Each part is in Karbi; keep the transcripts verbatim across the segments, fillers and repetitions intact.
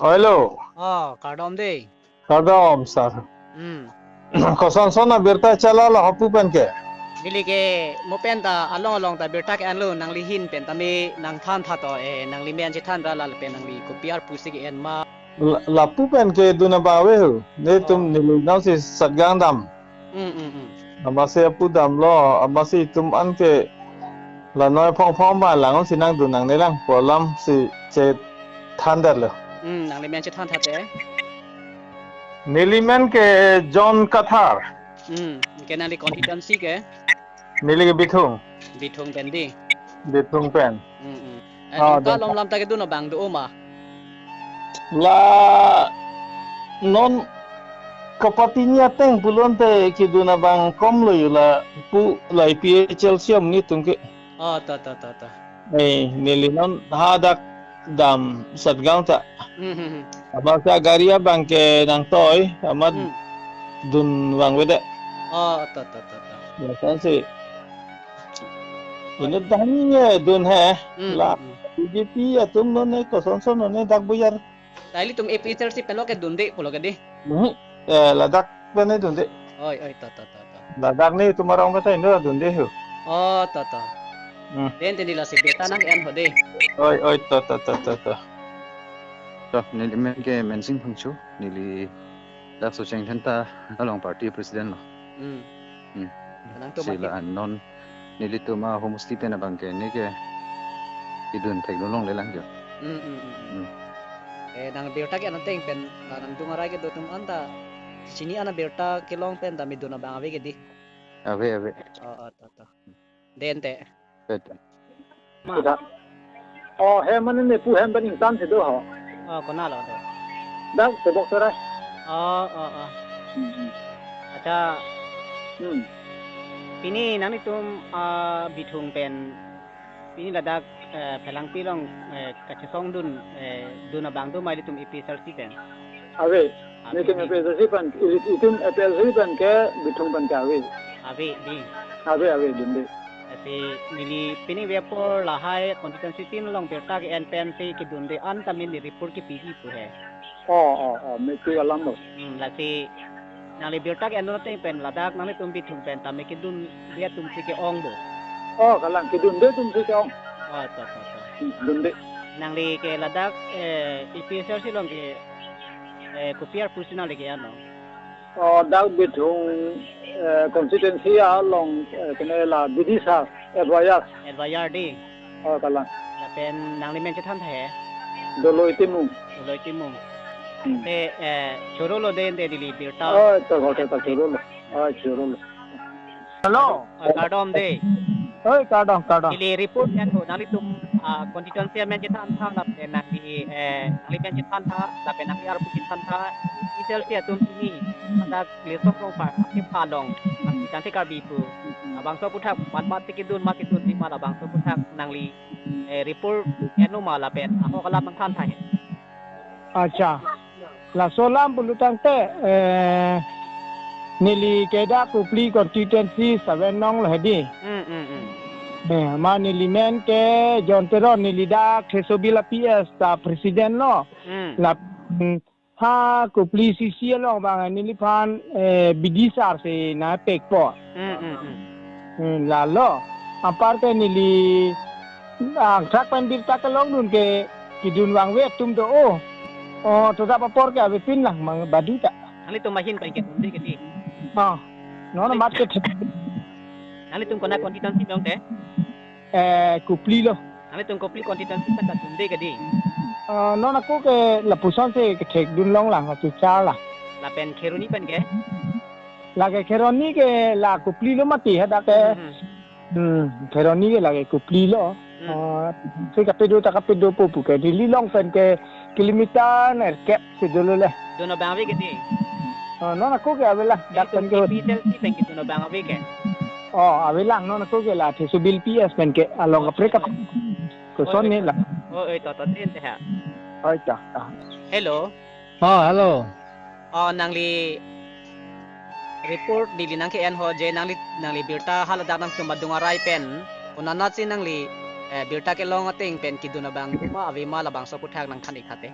Hello. Oh, kardom dei. Kardom, sir. Hmm. Kosonson abirta chala la hapu pen ke? Neli ke mo pen ta along along ta birta ke-enlo, nangli ahin pen tame nangthan tha to, eh, nangli men chethan ra la pen nangli kopi arpu si ke-en ma. La, lapu pen kedun abang ave ho. Netum Oh. neli nangsi Satgaon dam. Hmm, hmm, hmm. Amatsi apu damlo, amatsi itum an ke la noi phong phong ma lang si nangdun nangne lang, pu alam si chethan detlo. Hmm, nangli men chethan tha te. Neli men ke John Kathar. Hmm, ke nangli constituency ke? Neli ke Bithung. Bithung pen dei. Bithung pen. Hmm, hmm. Eh, Ah, ningkan dong. Lom lam ta kedun abang do ma? La non kapatini ateng pulote kedun abang komlo yo lapu la A P H L C amonit atum ke. Oh, to, to, to, to. Eh, neli non hadak dam Satgaon ta. Hmm, hmm, hmm. Amatsi gari abang ke nangtoi, amat Hmm. dun vangvedet. Oh, to, to, to, to. Lason si. Inut dahini ye dun he. Hmm, La hmm, hmm. B J P atum non ne kosonson non ne dak buyar. Daily tum A P H L C pen lo kedunde pulo ke dei. Hmm. Eh, ladak pen ne dunde. Oi, oi, to, to, to, to. Ladak netum arong kata indo dunde ho. Oh, to, to. Hmm. Den teni lasi birta nang-en ho dei. Oi, oi, to, to, to, to, to. To, neli men ke Mensing Phangcho, neli dak Socheng Dhenta along party president lo. Hmm. Hmm. Nangtum Si ahin. La non nelitum ahomosti pen abang ke ne ke kedun thekdun longle lang jo. Hmm, hmm, hmm, hmm. Hmm. Eh, nang birta ke-en ateng pen, ah, nangdung arai kedo atum an ta, chini an abirta kelong pen ta me dun abang ave ke dei. Ave, ave. Oh, oh, to, to. Den te. Vet. Ma. Sudah. Oh, he mane ne pu hem pen ingtan si do ho. Oh, konat lo do? Dak Tebok Sorai. Oh, oh, oh. Hmm, hmm. Accha. Hmm. Pini nanglitum, ah, Bithung pen, pini ladak, eh, Phelangpi along, eh, kachesong dun, eh, dun abang do ma ilitum A P H L C pen? Ave. Ave, Netum ave. A P H L C pen, ili-, itum A P H L C pen ke Bithung pen ke ave. Ave dei. Ave, ave, dunde. Lasi neli pini ave apor lahai constituency tin along birta ke-en pen si kedunde an ta neli report kepiji pu he. Oh, oh, oh, mepik alam lo. Hmm, lasi nangli birta ke-endun ateng pen ladak nanglitum Bithung pen tame kedunde atum si ke-ong bo. Oh, kalang kedunde atum si ke-ong. Oh, to, to, to. Hmm, dunde. Nangli ke ladak, eh, A P H L C along ke, eh, kopi arpu si nangli ke-en lo? Oh, dak Bithung, eh, constituency along, eh, kene la Bidisar, Advayar. Advayar dei. Oh, kalang. Lapen nangli men chethan tha he? Doloi Timung. Doloi Timung. Hmm. Te, eh, choro lo den te neli birta. Oh, to, to, to, choro lo. Oh, choro lo. Hello. Oh, kardom dei. Oi, kardom, kardom. Neli report en ho, nanglitum, ah, constituency amen chethan tha lapen nangli, eh, nangli men chethan tha lapen nangli arpu chethan tha. A P H L C atum pini dak Lesong Rongphar kepha along, nangli Tangte Karbi pu labangso aphuthak mat mat si kedun ma kedunde ma labangso aphuthak nangli, eh, report en lo ma lapen ahok alam nangthan tha he? Accha. Laso alam pulo tangte, eh, neli ke dak Kopili constituency seven nong lo he dei. Hmm, hmm, hmm. Eh, ma neli men ke John Teron, neli dak Thesobil a P S ta president lo. Hmm. La, hmm, ha Kopili C C along abang neliphan, eh, Bidisar si nangpekpo. Hmm, hmm, hmm. Hmm, lalo. Anparke neli angthak pen birta kelongdun ke kedun vangve atum do. Oh. Oh, to dak apor ke avepin lang mang badu ta. Nanglitum ahin pen kedunde ke dei. Oh. Non amat ke. Nanglitum konat constituency along te? Eh, Kopili lo. Nanglitum Kopili constituency pen ta dunde ke dei? Eh, non ako ke lapuson si kethekdun long lang, kachechar lang. Lapen Kheroni pen ke? Lake Kheroni ke la Kopili lo mati hadak ke. Hmm, hmm. Hmm, Kheroni ke lake Kopili lo. Hmm. Eh, si kapedo ta kapedopo pu ke. Delhi along pen ke kilometer nerkep si dolo le. Dun abang ave ke dei? Oh, non ako ke ave lang, dak pen ke. Nelitum A P H L C pen kedun abang ave ke? Oh, ave lang, non ako ke la Thesobil P S pen ke, along kaprek kap. Oh, koson oi, ne la. Oh, oi, to, to, tin te ha. Oi, to, to. Hello. Oh, hello. Oh, nangli report neli nangke-en ho je nangli, nangli birta haladak nangtum adung arai pen. Konatsi nangli, eh, birta kelong ateng pen kedun abang ma ave ma labangso aphuthak nangthan ik tha te.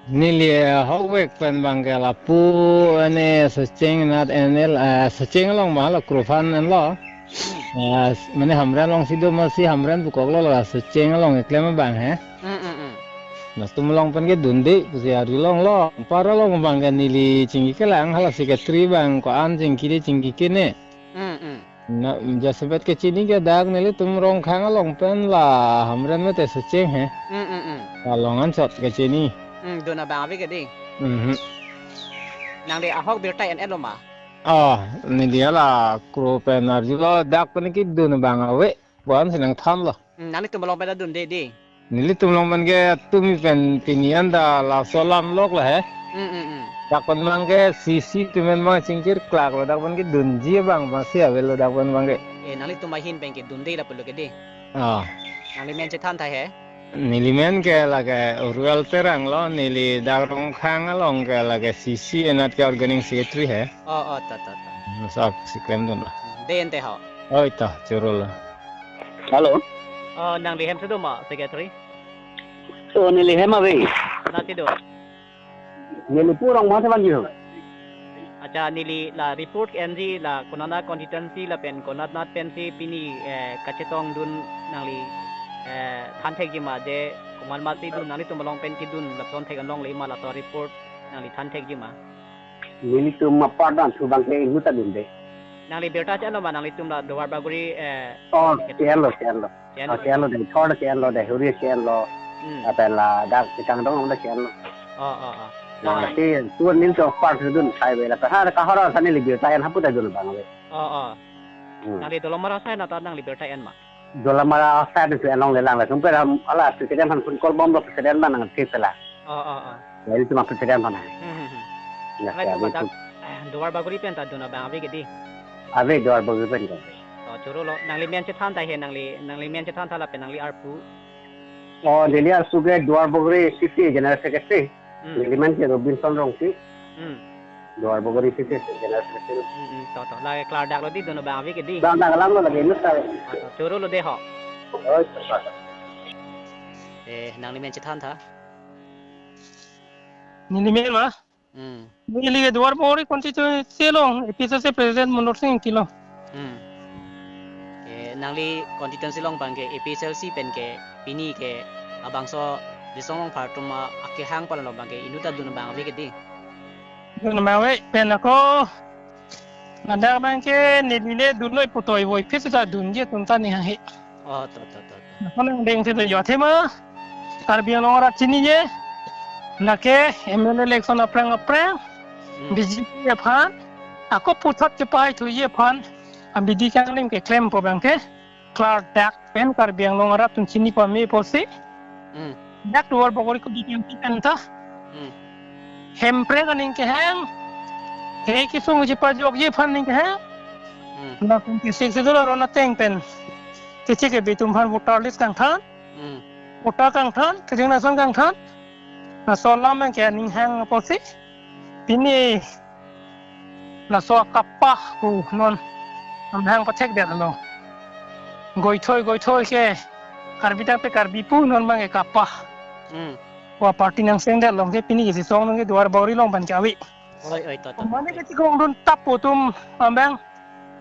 Neli ahokvek pen abangke lapu ane Socheng anat N L, eh, Socheng along ma lo Kruphan anlo. Eh, mane Hamren alongsi do masi Hamren pukok lo la Socheng along keklem abang he. Mm, mm, mm. Latum along pen kedunde pusi ari longlo. Para along abangke neli chingki kelang hala secretary abang ko-an chingki de chingki kene. Mm, mm. Na, jasemet kechini ke dak nelitum Rongkhang along pen la Hamren mate Socheng he. Mm, mm, mm. Along ansot kechini. Mm, dun abang ave ke di. Mhm. Nangli ahok birta en-et lo ma? Ah, neli la kro pen arjulo dak pen kedun abang ave. Ko-ansi nangthanlo. Hmm, nanglitum along pen ta dunde di. Nelitum along pen ke tumi pen pini anta laso alam lok la he. Hmm, hmm, hmm. Dak pen abangke C C atum pen abang chingkirklak lo dak pen kedunji abang masi avelo dak pen abangke. Eh, nanglitum ahin pen kedunde lapulo ke di. Ah. Nangli men chethan tha he. Neli men ke lake Ruel Terang lo, neli dak Rongkhang along ke lake C C anat ke organizing secretary he. Oh, oh, ta, ta, ta. Sak si klemdun lo. De ante ho. Oi ta, choro lo. Hello. Oh, nangli hem si do ma, secretary? Oh, neli hem ave. Nat si do? Neli pu Rongma si vanji ho. Accha, neli la report enji la konat constituency lapen konat anat pensi pini, eh, kachetongdun nangli, eh, than thekji ma de komat masi dun nanglitum along pen kedun lapuson thek anlongle ma laso report nangli than thekji ma. Nelitum apar dan thu abangke inut ta dunde. Nangli birta che-en lo ma nanglitum la Duar Bagori, eh, oh, che-en lo, che-en lo. Che-en lo. Oh, che-en lo de, thor che-en lo de, huri che-en lo. Hmm. Lapen ladak Chikangdong along ta che-en lo. Oh, oh, oh. Lasi tu nelitum apar thu dun sai ave lapen ha kahoro sa neli birta en hapu ta dun abang ave. Oh, oh. Hmm. Nangli Dolamara asai anat ta nangli birta en ma? Dolamara asai anat si en longle lang la. Tum ke ram ala president aphan phone call bomlo president abang nangthip la. Oh, oh, oh. Nelitum president aphan. Hmm, hmm, hmm. Ya, nangli ya, tum ave dak, tu. Eh, Duar Bagori pen ta dun abang ave ke di. Ave Duar Bagori pen ke. Oh, choro lo. Nangli men chethan tha he, nangli, nangli men chethan tha lapen nangli arpu. Oh, neli arpu ke Duar Bagori C C General Secretary. Hmm. Neli men ke Robinson Rongpi. Hmm. Duar Bagori C C General Secretary. Hmm, hmm, to, to. Lake klardak lo di dun abang ave ke di. Bang, bang, alam lo lake inut ta. Ah, to, choro lo de ho. Oh, to, to. Eh, nangli men chethan tha. Neli men ma? Hmm. Neli ke Duar Bagori constituency along A P H L C president Mundur Sing Ingti lo. Hmm. Eh, nangli constituency along abangke A P H L C pen ke pini ke labangso Risong Rongphar atum akehang pon along abangke inut ta dun abang ave ke di. Dun abang ave pen ako ladak abangke neli le dun noi putoi voi phit ta dunji atum ta ni hang he. Oh, to, to, to, to. Nang deng si do yo thema. Karbi Anglong arat chiniji. Lake M L A election aphrang aphrang. Hmm. B J P aphan. Ako puthot chepai thuji aphan. Abidi kanglim keklempo abangke. Klardak pen Karbi Anglong arat atum chini pame pusi. Hmm. Dak Duar Bagori ko di yang pen ta. Hmm. Hemprek aning kehang. He kesung chepajokji aphan aning kehang. Hmm. Lapen kesik si do la ron ateng pen. Kechik kebi atum aphan voter list kangthan. Hmm. Voter kangthan, kejeng nason kangthan. Laso alam abangke aning hang pusi. Pini laso akapah pu non amahang pathekdet lo. Goithoi, goithoi ke Karbi tangte Karbi pu non abangke kapah. Hmm. Wa party nangsengdet along ke pini ke Sisong along ke Duar Bagori along abangke ave. Oi, oi, to, to, to. Mane ke chikongdun tap pu atum abang.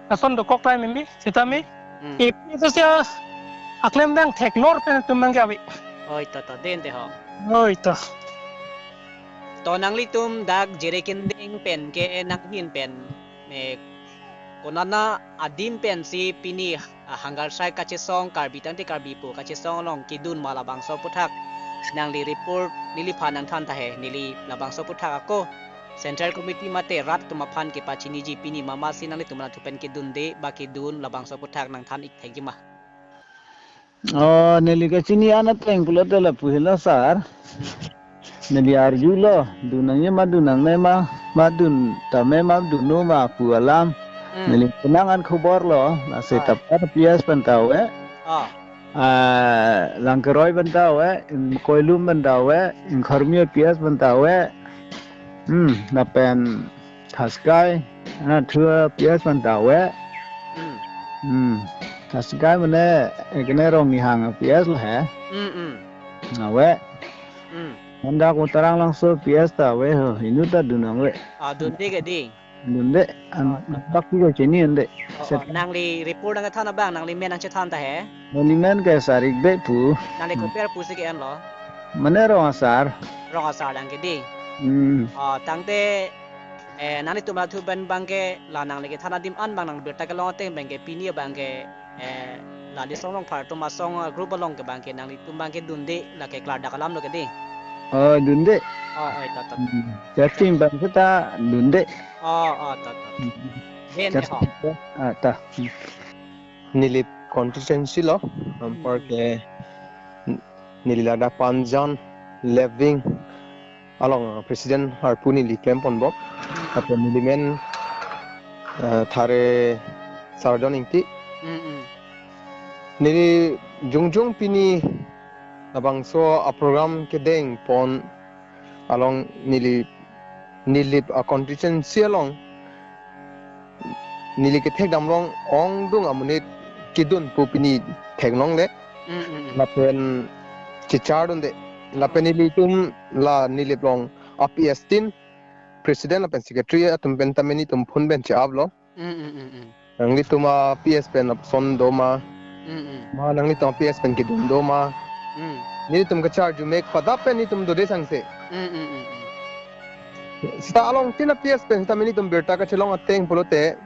Lason dokok tai mimi, sitame. Hmm. A P H L C aklem abang theklor pen atum abangke ave. Oi, to, to, de ante ho. Oi, to. To nanglitum dak Jirikinding pen ke nanghin pen, eh, konat adim pensi pini, ah, hangar sai kachesong Karbi tangte Karbi pu kachesong along kedun ma labangso aputhak nangli report neliphan nangthan tha he, neli labangso aputhak ako Central Committee mate rat atum aphan kepachiniji pini mama si nanglitum anatthu pen kedunde ba kedun labangso aputhak nangthan ik thekji ma. Oh, neli kachini an ateng pulote lapu helo sir. Neli arjulo, dun nangji ma dun nangne ma, ma dun tame ma dunnon ma pu alam. Hmm. Neli penang an khobor lo, lasi Ah. Tapar P S pen ta ave. Ah. Ah, Langkeroi pen ta ave, Koilum pen ta ave, Ingkhormi P S pen ta ave. Hmm, lapen Thaskai, ah, thua P S pen ta ave. Hmm. Hmm. Thaskai mane, eh, kene Rongnihang P S lo he. Hmm, hmm. Ave. Hmm. Anda ko Taralangso P S ta ave ho, inut ta dun nangve. Ah, dunde ke dei. Dunde, an, ah, ah, bak ti ko chini ande. Oh, oh, nangli report nangkethan abang, nangli men nangchethan ta he. Nangli men ke Sarik Bey pu. Nangli, hmm, kopi apotsi ke-enlo? Mane rong asar. Rong asar lang ke dei. Hmm. Oh, tangte, eh, nanglitum athu pen abang ke la nangli kethan adim an abang nang birta kelong ateng abang ke pini abang ke, eh, la Lisong Rongphar atum asong, eh, group along ke abang ke nanglitum abang ke dunde, lake klardak alamlo ke dei. Oh, dunde. Oh, oh, ta, ta, ta. Hmm. Jatim abang ke ta dunde. Oh, oh, ta, ta, ta. Hmm. Dei, dei, Jatim ho. Ah, ta. Hmm. Nilip constituency lo, hmm, anpar ke neli ladak Panjan, Left Wing along president arpu neli klemponbom. Hmm. Lapen neli men, eh, Thare Sarjon Ingti. Hmm, hmm. Neli jongjong pini labangso aprogram kedengpon along neli, Nilip a constituency along neli kethekdam along ongdung amonit kedun pu pini theklongle. Mm, mm, mm. Lapen chechardunde. Lapen nelitum la Nilip along a P S tin, president lapen secretary atum pen tame nelitum phone pen che-aplo. Mm, mm, mm, mm. Nanglitum a P S pen lapuson do ma? Mm, mm. Ma nanglitum a P S pen kedun do ma? Mm. Nelitum kacharjumek pada pen nelitum dode sangse. Mm, mm, mm, mm. Seta along tin a P S pen seta nelitum birta kachelong ateng pulote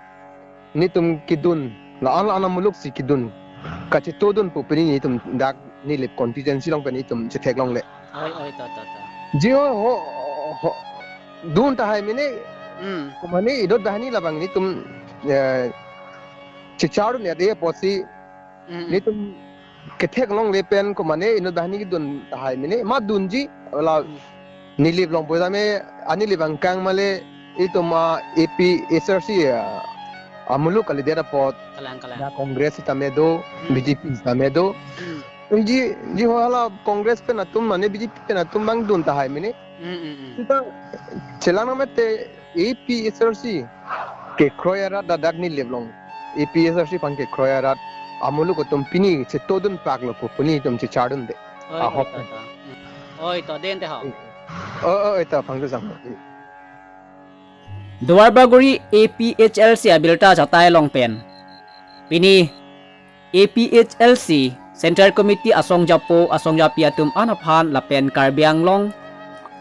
nelitum kedun, la-an la-an amuluk si kedun kachetodun pu pini nelitum dak Nilip constituency along pen nelitum chetheklongle. Oi, oi, ta, ta, ta. Ji ho, ho, ho, dun tahai mene. Hmm. Komane inut banghini labang nelitum, eh, chechardun ya de apotsi. Hmm, hmm. Nelitum ketheklongle pen komane inut banghini kedun tahai mene. Ma dunji, la, hmm, Nilip along pu tame, a Nilip angkang male itum a A P H L C, ah, amuluk kalidet apot. Kalang, kalang. Ya Congress tame do, hmm, B J P tame do. Hmm. Ji, ji ho hala Congress pen atum mane B J P pen atum abang dun tahai mene. Mm, mm, mm. Seta chelang nang mete A P H L C kekroi arat ladak Nilip along. A P H L C aphan kekroi arat amuluk atum pini chetodun paklo pu pini nelitum chechardunde. Oi, ahok, oi, ta, ta. Mm. Oi, ta, dei ante ho. Oi, oi, oi, ta, phangthu sang. Duarbagori A P H L C abirta chatai along pen pini A P H L C Central Committee asong japo, asong japi atum an aphan lapen Karbi Anglong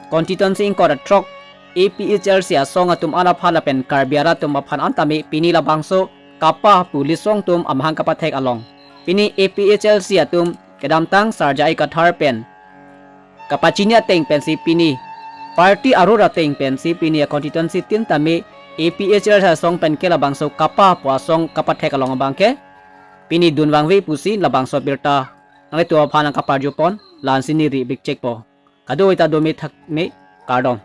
constituency ingkoi ra throk A P H L C asong atum an aphan lapen Karbi arat atum aphan an tame pini labangso KAPA pu Lisong atum amahang kapathek along pini A P H L C atum kedamtang Sar J I Kathar pen kapachini ateng pensi pini, party arur ateng pensi pini a constituency tin tame A P H L C asong pen ke labangso KAPA pu asong kapathek along abang ke pini dun vangve pusi labangso abirta nanglitum aphan nangkaparjupon, la-ansi neli bikchekpo. Kadokave ta dome thakme, kardom.